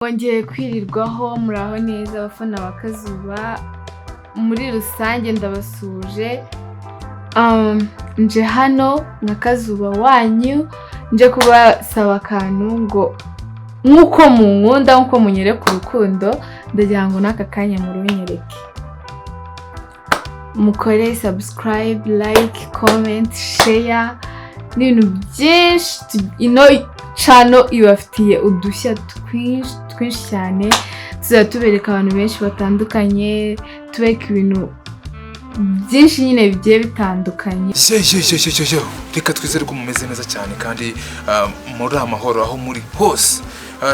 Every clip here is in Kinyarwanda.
Mwongeye kwirirwaho, muraho neza abafana ba Kazuba muri rusange, ndabasuhuje. Nje hano nka Kazuba wanyu, nje kubasaba akantu ngo nk'uko munkunda, nk'uko munyereka urukundo, ndagira ngo n'aka kanya murunyereke, mukore subscribe, like, comment, share n'ibintu byinshi. Ino channel ibafitiye udushya twinshi twinshi cyane. Tuzajya tubereka abantu benshi batandukanye, tubereka ibintu byinshi nyine bigiye bitandukanye. Yo yo yo yo yo yo, reka twizere ko mumeze neza cyane kandi muri amahoro aho muri hose.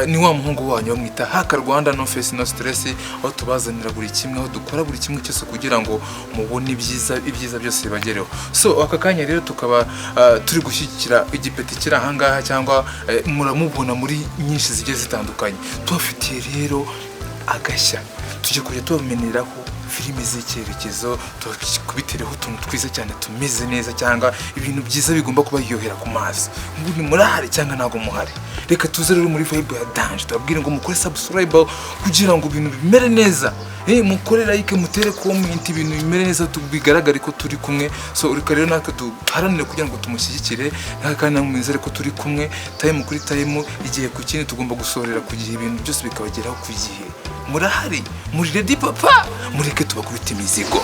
Ni wa muhungu wanyu bamwita Haka Rwanda, no face no stress, aho tubazanira buri kimwe, aho dukora buri kimwe cyose kugira ngo mubone ibyiza, ibyiza byose bibagereho. So aka kanya rero tukaba turi gushyigikira igipeti kiri ahangaha, cyangwa muramubona muri nyinshi zigiye zitandukanye. Tubafitiye rero agashya, tujya kujya tubameneraho filime z'icyerekezo, tubitereho utuntu twiza cyane tumeze neza, cyangwa ibintu byiza bigomba kubaryohera ku maso. Ubundi murahari cyangwa ntabwo muhari? Reka tuze rero muri vibe ya danger, tubabwire ngo mukore subscribe kugira ngo ibintu bimere neza. Mukore like, mutere comment, ibintu bimere neza, bigaragare ko turi kumwe. So reka rero natwe duharanire kugira ngo tumushyigikire, kandi namwe mwizere ko turi kumwe time kuri time, igihe ku kindi. Tugomba gusohorera ku gihe, ibintu byose bikabageraho ku gihe. Murahari? Muri ready papa? Mureke tubakubite imizigo.